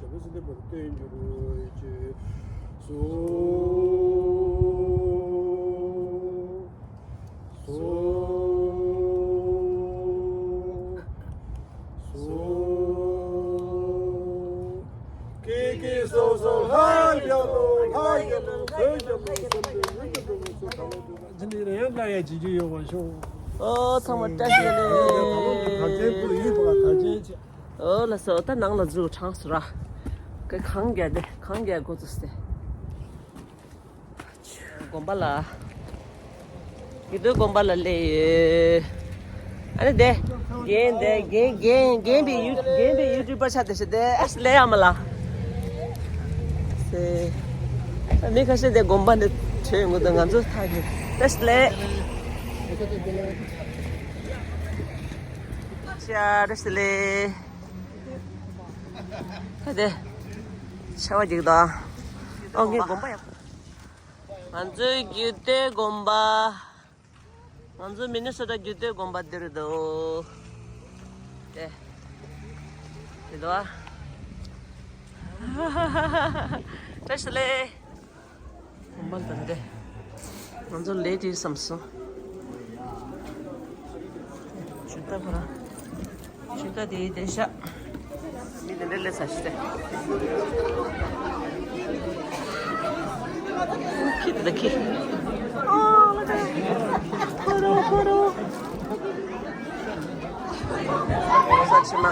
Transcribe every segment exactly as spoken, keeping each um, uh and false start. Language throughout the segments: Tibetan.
ཞབས་པད་ཚེ་བརྟན་པར་བརྟན་གྱུར་ཅིག། སོ། སོ། སོ། ཀི་ཀི་སོ་སོ་ལྷ་རྒྱལ་ལོ། ལྷ་རྒྱལ་ལོ། བོད་རྒྱལ་ལོ། བསམ་པའི་ཡོན་ཏན་འགྲོ་བའི་ཚུལ་ཐང་ལ་འདུས་པ། འདི་ནི་རེ་ཡང་བླ་ཡ་བྱེད་རྒྱུ་ཡོད་པ་ཤོག། ཨོ་ཚང་མ་བཀྲ་ཤིས་བདེ་ལེགས། ད་ལོ་གི་དར་ཆེན་ཁུལ་ཡིན་པ་དར་ཆེན་ཆེ། ཨོ་ལགས་སོ། ད་ནང་ལ་འཛུལ་གྲངས་སུ་ར། ཁ་གང་རྒྱ་དེ་གང་རྒྱ་འགོ་ཚུགས་ཏེ། དགོན་པ་ལ། དགེ་འདུན་དགོན་པ་ལ་སླེབས་ཡོད། ཨ་ནི་དེ། རྒན་དེ་རྒན་རྒན་རྒན་པའི་ཡུ་རྒན་པའི་ཡུ་ཊུབ་པར་ཆགས་དེ་ཞིག་དེ་ཨ་ལེ་ཡ་མ་ལ། སེ། མི་ཁ་ཤས་དེ་དགོན་པ་ནས་བྲོས་ཡོང་གི་འདུག་ང་ཚོ་ཐག་གི་ཨ་ལེ། ཤ་རེ་སི་ལེ། ད་དེ། ཆར་པ་རྒྱག་གི་འདུག་ཨ། ཨོ་ངའི་དགོན་པ་ཡག་ང་ཚོའི་རྒྱུད་སྟོད་དགོན་པ། ང་ཚོ་མི་ནི་སོ་ཊ་རྒྱུད་སྟོད་དགོན་པ་འདིར་འདུག་དེ། དེ་འདུག་ཨ། བཀྲ་ཤིས་བདེ་ལེགས། དགོན་པ་འདི་འདྲ། ང་ཚོ་ལེ་ཊི་བསམ་སོང་། ཇུ་ཏ་ཁོ་ར། ཇུ་ཏ་དེ་དེ་ཤ། མི་དེ་འདྲ་ལས་ས་ཞིག་སྟེ། ཁྱི་དེ་ཁྱི། ཨོ་ལ་ད། ཁོ་རོ་ཁོ་རོ། ས་ཕྱི་མ།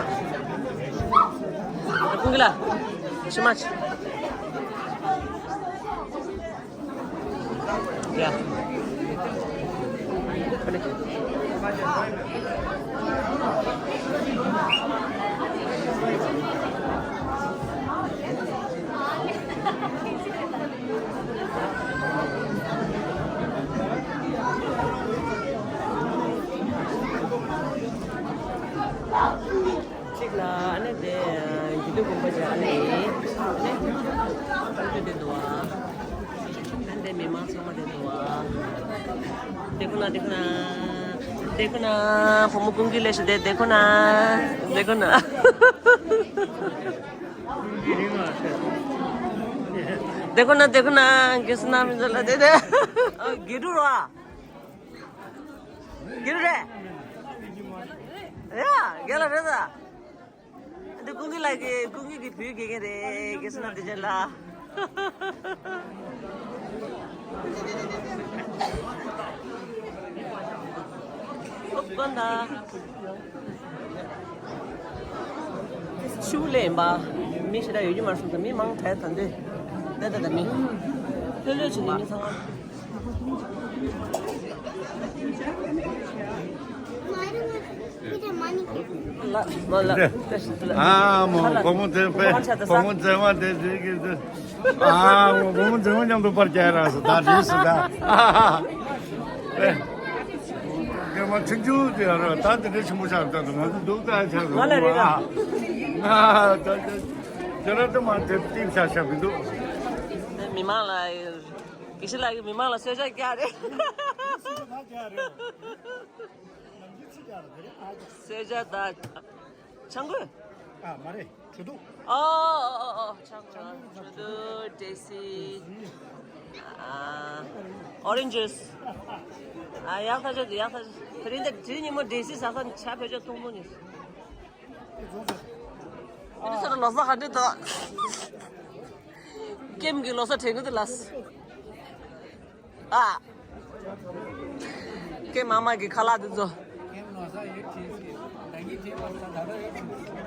ཀུན་གི་ལ། ཕྱི་མ་ཕྱི། ཡ། གཅིག་ལ་ཨ་ནི་དེ་རྒྱུད་སྟོད་དགོན་པ་ཅིག་ཨ་ནི་ཨ་ནི་ཨ་ནི་དེ་འདུག་ཨ། ཨ་ནི་དེ་ མི་མང་ཚང་མ་དེ་འདུག་བ། དེ་ཁོ་ན་དེ་ཁོ་ན། དེ་ཁོ་ན། བུ་མོ་ཀུན་གྱི་ལས་ཤིག་དེ་དེ་ཁོ་ན། དེ་ཁོ་ན། དེ་ཁོ་ན་དེ་ཁོ་ན་གེ་སི་ན་མི་འཛོལ་ལ་དེ་དེ། དགེ་ཕྲུག་རོ། དགེ་ཕྲུག་རེད། ཡ་རྒན་ལགས་རེད་ད། འདི་ཀུན་གྱི་ལགས་ཀྱི་ཀུན་གྱི་གི་བུའི་དགེ་རྒན་རེད། དགེ་སུ་ན་བདེ་ཆེན་ལགས། ཨོ་དཀོན་ད། ཆུ་ལས་ཡིན་པ། མི་ཞེ་དྲག་ཡོད་ཀྱི་མ་རེད་གསུངས་ཙང་མི་མང་དྲགས་ད་འདོད། ད་ད་ད་མི། ལྷོད་ལྷོད་བྱེད་དེ་མི་ཚང་མ། ལ་མ་ལ། ཨ་མོ་བུ་མོ་མཛེས་པས་བུ་མོ་མཛེས་མ་དེ་དེ་གི་དེ། ཨ་མོ་བུ་མོ་མཛེས་མ་མཉམ་དུ་པར་རྒྱག་རག་སོ་ད་རེས་སུ་ད། རྒན་མ་ཆུང་ཆུང་དེ་ཡང་ར་ད་དེ་འདྲ་ཆེན་པོ་ཆགས་ད་ང་ཚོ་སྡུག་ད་ཆགས་སོང་། ང་ལ་རེད་ད། ང་ད་ད་ཁྱེད་རང་ད་མ་དེ་ཏིབ་ཆགས་ཆགས་མི་འདུག་མི་མང་ལ་དགེ་བཤེས་ལགས་ཀྱིས་མི་མང་ལ་གསོལ་ཇ་རྒྱག་རེད། གསོལ་ཇ་དང་ཆང་གོས། ཨ་མ་རེད། བྱུ་དུག་ཨོ་ཨོ་ཨོ་ཨོ། ཆང་གོས། བྱུ་དུག་འབྲས་སིལ། ཨ་ཨོ་རེན་ཇི་ཇུས། ཨ་ཡག་ཐག་ཆོད་འདུག་ཡག་ཐག་ཆོད། དེ་རིང་དེ་དེ་རིང་ཉིན་མོ་འབྲས་སིལ་ཟ་ས་ཆ་ཕལ་ཆེར་ཐུང་ཐུང་ནི། དེ་ཚོ་ཚོར་ལོ་གསར་ག་འདྲ་འདུག་ཀེམ་གྱི་ལོ་གསར་དྲན་གི་འདུག་ལགས། ཨ། ཀེམ་མ་མ་གི་ཁ་ལག་དེ་ཚོ།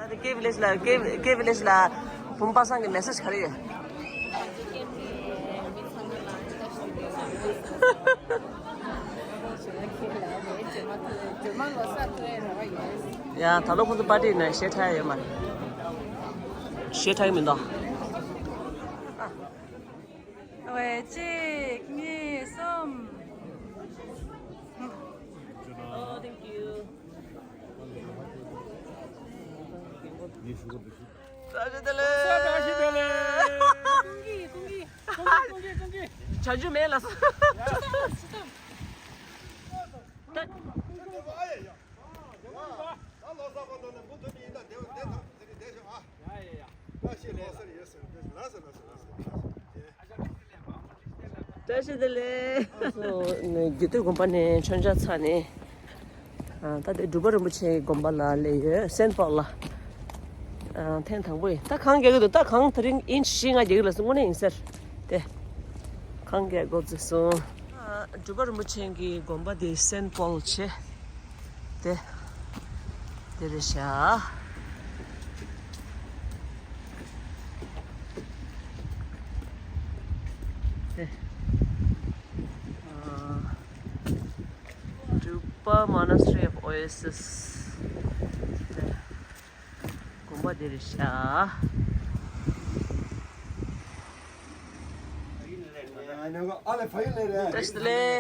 ད་ཀེ་བི་ལེ་ཇི་ལ་ཀེ་ཀེ་བི་ལེ་ཇི་ལ་བུམ་པ་སངས་ཀྱི་མེ་སེ་ཇི་ག་རེ་ཡོད། ཡ་ད་ལོ་ཁོ་ཚོ་པར་ཊི་ནང་ཞེ་དྲག་ཡོད་མ་རེད། ཞེ་དྲག་མི་འདུག་ཨོ་གཅིག་གཉིས་གསུམ། Oh, thank you. བཀྲ་ཤིས་བདེ་ལེགས། བཀྲ་ཤིས་བདེ་ལེགས། ཀུན་གྱིས་ཀུན་གྱིས་ཀུན་གྱིས་ཀུན་གྱིས་ཀུན་གྱིས། བྱ་རྒྱུ་མེད་ལགས་སོ། ད། ད་ལོ་གསར་པ་འདོན་ནས་འབུ་ཐུབ་ཡིན་ད་བདེ་བ་བདེ་ཐང་ཟེར་ནས་བསྡད་ཤོག་ཨ། ཡ་ཡ་ཡ། བཀྲ་ཤིས་ལོ་གསར་ཡོད་ཟེར་ལགས་སོ་ལགས་སོ་ལགས་སོ། བཀྲ་ཤིས་བདེ་ལེགས། སོ་ནས་རྒྱུད་སྟོད་དགོན་པ་ནས་མཆོད་མཇལ་ཚར་ནས། ཨ་ད་ལྟ་འབྲུག་པ་རིན་པོ་ཆེའི་དགོན་པ་ལ་སླེབས་ཡོད། སེན་པོལ་ལ། ཨ་ཐེངས་དང་པོ་ཡིན། ད་གངས་རྒྱག་གི་འདུག་ད་གངས་དེ་རིང་ཨིན་ཆི་བཞི་ལྔ་རྒྱག་གི་ལ་སོང་དངོས་གནས་ཡིན་ཟེར། དེ། གངས་རྒྱག་འགོ་བཙུགས་སོང་། ཨ་འབྲུག་པ་རིན་པོ་ཆེ་གི་དགོན་པ་དེ་སེན་པོལ་བྱས། དེ། དེ་རེད་ཤག་དེ། ཨ། Drupa Monastery of Oasis. དེ། དགོན་པ་དེ་རེད་ཤག་བཀྲ་ཤིས་བདེ་ལེགས། བཀྲ་ཤིས་བདེ་ལེགས།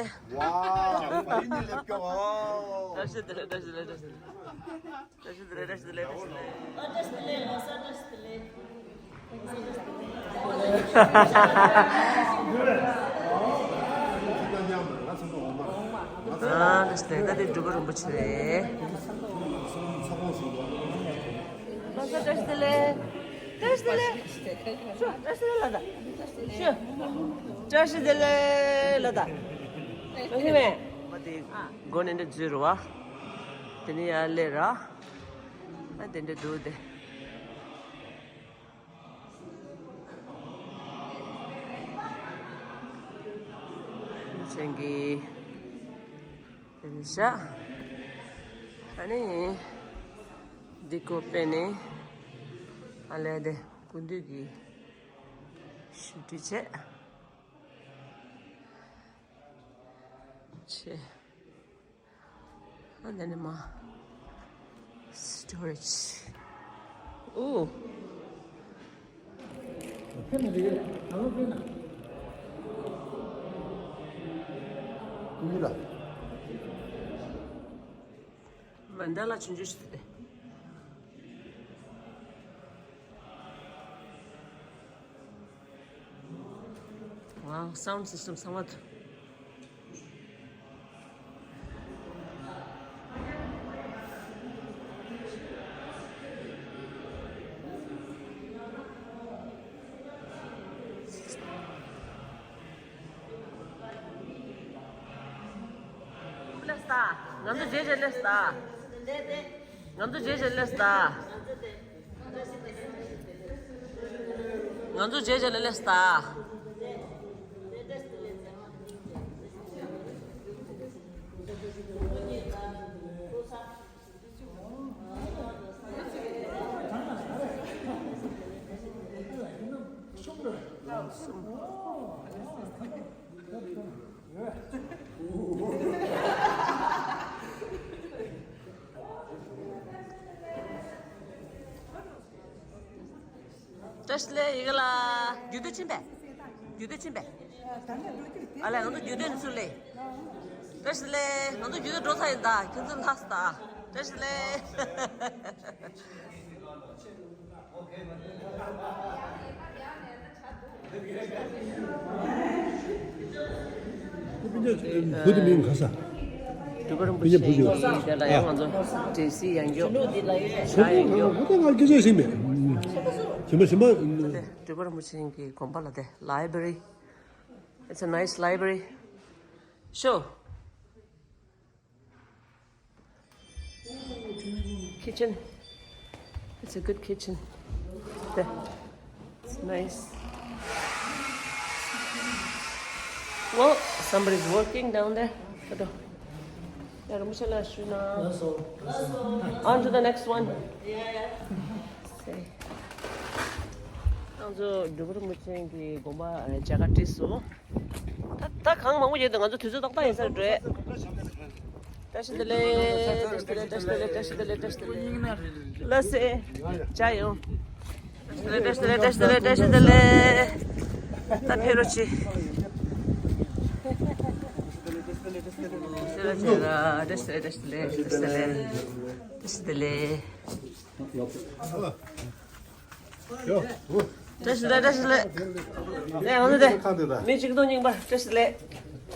བཀྲ་ཤིས་བདེ་ལེགས། བཀྲ་ཤིས་བདེ་ལེགས། བཀྲ་ཤིས་བདེ་ལེགས། བཀྲ་ཤིས་བདེ་ལེགས། བཀྲ་ཤིས་བདེ་ལེགས། བཀྲ་ཤིས་བདེ་ལེགས། བཀྲ་ཤིས་བདེ་ལེགས། བཀྲ་ཤིས་བདེ་ལེགས། ལོ་གསར་བཀྲ་ཤིས་བདེ་ལེགས། ཨ་ད་ལྟ་དེ་འབྲུག་པ་རིན་པོ་ཆེ་རེད། ལོ་གསར་བཀྲ་ཤིས་བདེ་ལེགས། བཀྲ་ཤིས་བདེ་ལེགས། ཤོ་བཀྲ་ཤིས་བདེ་ལེགས་ལ་ད། ཤོ། བཀྲ་ཤིས་བདེ་ལེགས་ལ་ད། ཡོང་གི་མེད། མ་དེ་སྒོ་ནས་འདྲ་འཛུལ་རུ་བ། དེ་ནས་ཡར་སླེབས་ར། ཨ་དེ་འདྲ་འདུག་དེ། ཅན་གྱི་དེ་ནས་བཞག་ཨ་ནི་འདི་ཀོ་པེ་ནི་ཨ་ལེ་དེ་སྐུ་མདུན་གྱི་ཞུ་སྒྲིག་བྱས། ཆེ། ཨ་ནི་ནི་མ། སི་ཊོ་རེཇ། ཨོ། མན་ཌ་ལ་ཆུང་ཆུང་ཞིག་དེ། ཝའོ། Sound system ཚང་མ་ཐུ། ང་ཚོ་རྗེས་རྗེས་སླེབས་ད། ང་ཚོ་རྗེས་རྗེས་སླེབས་ད། ང་ཚོ་རྗེས་རྗེས་ལ་སླེབས་ད། བཀྲ་ཤིས་བདེ་ལེགས། ཡི་གེ་ལ་རྒྱུད་སྟོད་ཕྱིན་པས། རྒྱུད་སྟོད་ཕྱིན་པས། ཨ་ལས་ང་ཚོ་རྒྱུད་སྟོད་ནས་ཚུར་སླེབས། བཀྲ་ཤིས་བདེ་ལེགས། ང་ཚོ་རྒྱུད་སྟོད་འགྲོ་ཚར་ཡིན་ད། ཁྱོད་ཚོ་ལྷག་སོང་ད། བཀྲ་ཤིས་བདེ་ལེགས། བུ་དེ་མིང་ག་ས། འབྲུག་པ་རིན་པོ་ཆེ་གི་དེ་ལ་ཡང་ང་ཚོ་འགྲེལ་བཤད་ཡང་རྒྱུ་ཤ་ཡང་རྒྱུ། ང་ཚོ་ང་སྐད་ཆ་ཟིན་མེད། ཞིམ་པ་ཞིམ་པ། འབྲུག་པ་རིན་པོ་ཆེ་གི་དགོན་པ་ལ་དེ་library. It's a nice library. Sure. Kitchen. It's a good kitchen. There. It's nice. Well, somebody's working down there. Hello. On to the next one. ང་ཚོ་འབྲུག་པ་རིན་པོ་ཆེ་གི་དགོན་པ་མཇལ་ཁ་བྲིས་སོང་། ད་ད་གང་མང་པོ་ཡོད་དུས་ང་ཚོ་དུས་ཚོད་ཏག་ཏག་ཡིན་ས་རེད། བཀྲ་ཤིས་བདེ་ལེགས། བཀྲ་ཤིས་བདེ་ལེགས། བཀྲ་ཤིས་བདེ་ལེགས། བཀྲ་ཤིས་བདེ་ལེགས། བཀྲ་ཤིས་བདེ་ལེགས། ལགས་སེ། ཇ་ཡོང་། བཀྲ་ཤིས་བདེ་ལེགས། བཀྲ་ཤིས་བདེ་ལེགས། བཀྲ་ཤིས་བདེ་ལེགས། བཀྲ་ཤིས་བདེ་ལེགས། ད་ཕེབས་རོགས་གྱིས། བཀྲ་ཤིས་བདེ་ལེགས། བཀྲ་ཤིས་བདེ་ལེགས། བཀྲ་ཤིས་བདེ་ལེགས། བཀྲ་ཤིས་བདེ་ལེགས། བཀྲ་ཤིས་བདེ་ལེགས། བཀྲ་ཤིས་བདེ་ལེགས། བཀྲ་ཤིས་བདེ་ལེགས། ལགས་སེ། ཨ་ནི་དེ། མི་ཆིག་སྟོང་རྙིང་པ། བཀྲ་ཤིས་བདེ་ལེགས།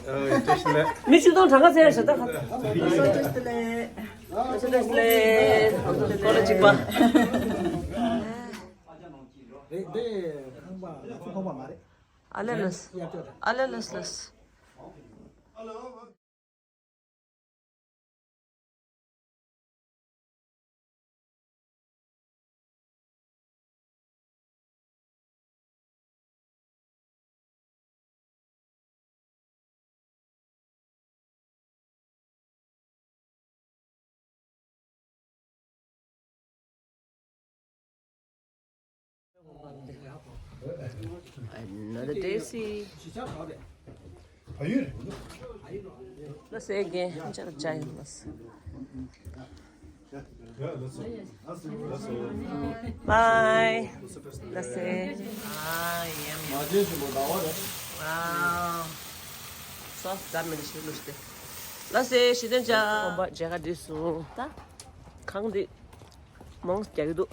ཨ། བཀྲ་ཤིས་བདེ་ལེགས། མི་ཆིག་སྟོང་གྲངས་ཀ་ཚད་ཞེ་དྲག་ཁ། བཀྲ་ཤིས་བདེ་ལེགས། བཀྲ་ཤིས་བདེ་ལེགས། སྐོར་ལ་གཅིག་པ། རེད་དེ། ཁང་པ་ང་ཚོ་ཁང་པ་མ་རེད། ཨ་ལེ་ལགས། ཨ་ལེ་ལགས་ལགས། Another day, see. ལགས་སེ། རྒན་ཅག་ཅག་ཡིན། ལགས་སེ། Bye. ལགས་སེ། Wow. ལགས་སེ། ཞི་བདེ་ཅག་དགོན་པ་མཇལ་ཁ་བྲིས་སོང་། ད་གང་འདི། མང་རྒྱག་གི་འདུག་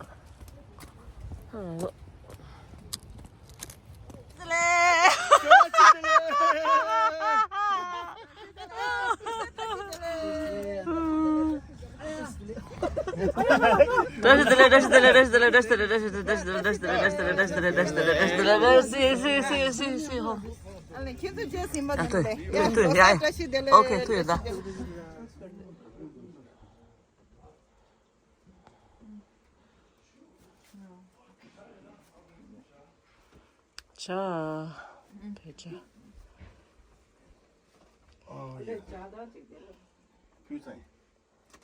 བཀྲ་ཤིས་བདེ་ལེགས། བཀྲ་ཤིས་བདེ་ལེགས། བཀྲ་ཤིས་བདེ་ལེགས། བཀྲ་ཤིས་བདེ་ལེགས། བཀྲ་ཤིས་བདེ་ལེགས། བཀྲ་ཤིས་བདེ་ལེགས། བཀྲ་ཤིས་བདེ་ལེགས། བཀྲ་ཤིས་བདེ་ལེགས། བཀྲ་ཤིས་བདེ་ལེགས། སི་སི་སི་སི་སི་ཧོ། ཨ་ལེ། ཁྱེད་ཚོ་རྗེས་ཟིན་པ་ཨ་རེད་ལེ། ཡ། ཡ། ཨོ་ཁེ། ཐུགས་ཡོད་ད། ཇ། ཕེབས་ཇ། ཨོ་ཡ།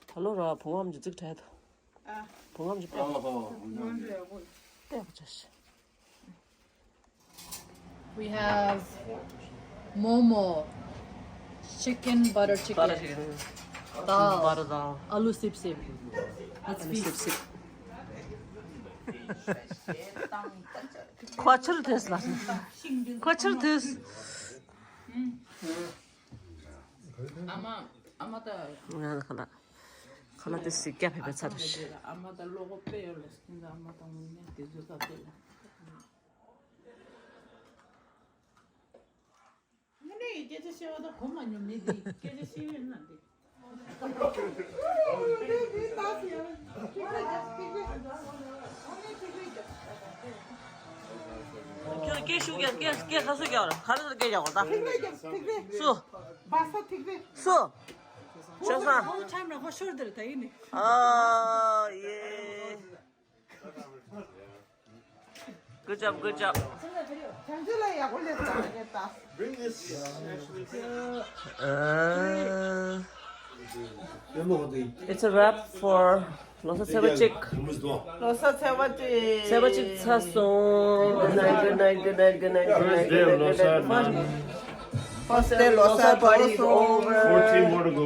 ད་ལོ་ར་བུ་ངམ་གྱི་རྫིག་བྲལ་དུ། ཨ། བུ་ངམ་གྱི་པད། ཨོ་ཧོ། བུ་ངམ་གྱི། པད་པ་ཇ་ཤི། We have momo, chicken butter chicken, butter chicken, dal, butter dal, aloo sip sip. Let's feast. Aloo sip sip. ཁོ་ཕྱིར་ཐོན་སོང་། ཁོ་ཕྱིར་ཐོན་སོང་། ཨ་མ། ཨ་མ་ད། ང་ཁ་ལག་ཁ་ལག་དེ་སི་སྐྱ་ཕེ་ཕེ་ཚར་རེད། ཨ་མ་ད་ལོག་པ་དཔེ་ཡོད་ལ་སྟེང་ད། ཨ་མ་ད་ངུ་ནས་དེ་ཚོ་ད་དེ་ལ། སྐད་ཆ་བཤད་པ་དང་གོ་མ་མྱོང་མི་འདི་སྐད་ཆ་བཤད་ཡོད་ན་འདི། ཁྱོད་སྐད་ཤུགས་རྒྱག་སྐད་སྐད་ཁ་སུ་རྒྱག་ར་ཁ་ར་སུ་སྐད་རྒྱག་གོ་ད། ཐིག་རེ་རྒྱག་ཐིག་རེ། སུ། བ་ས་ཐིག་རེ། སུ། ཆོས་སང་། ཨོ་ཆམ་ར་ཧོ་ཤོར་དེར་ད་ཡིན་ནི། ཨ་ཡེ། Good job, good job. Bring this. Uh, it's a wrap for Losa Tseva Chik. Losa Tseva Chik. Tseva Chik Tsasung. Good night, good night, good night, good night, good night, good night, good night. First day Losa party is over. Fourteen more to go.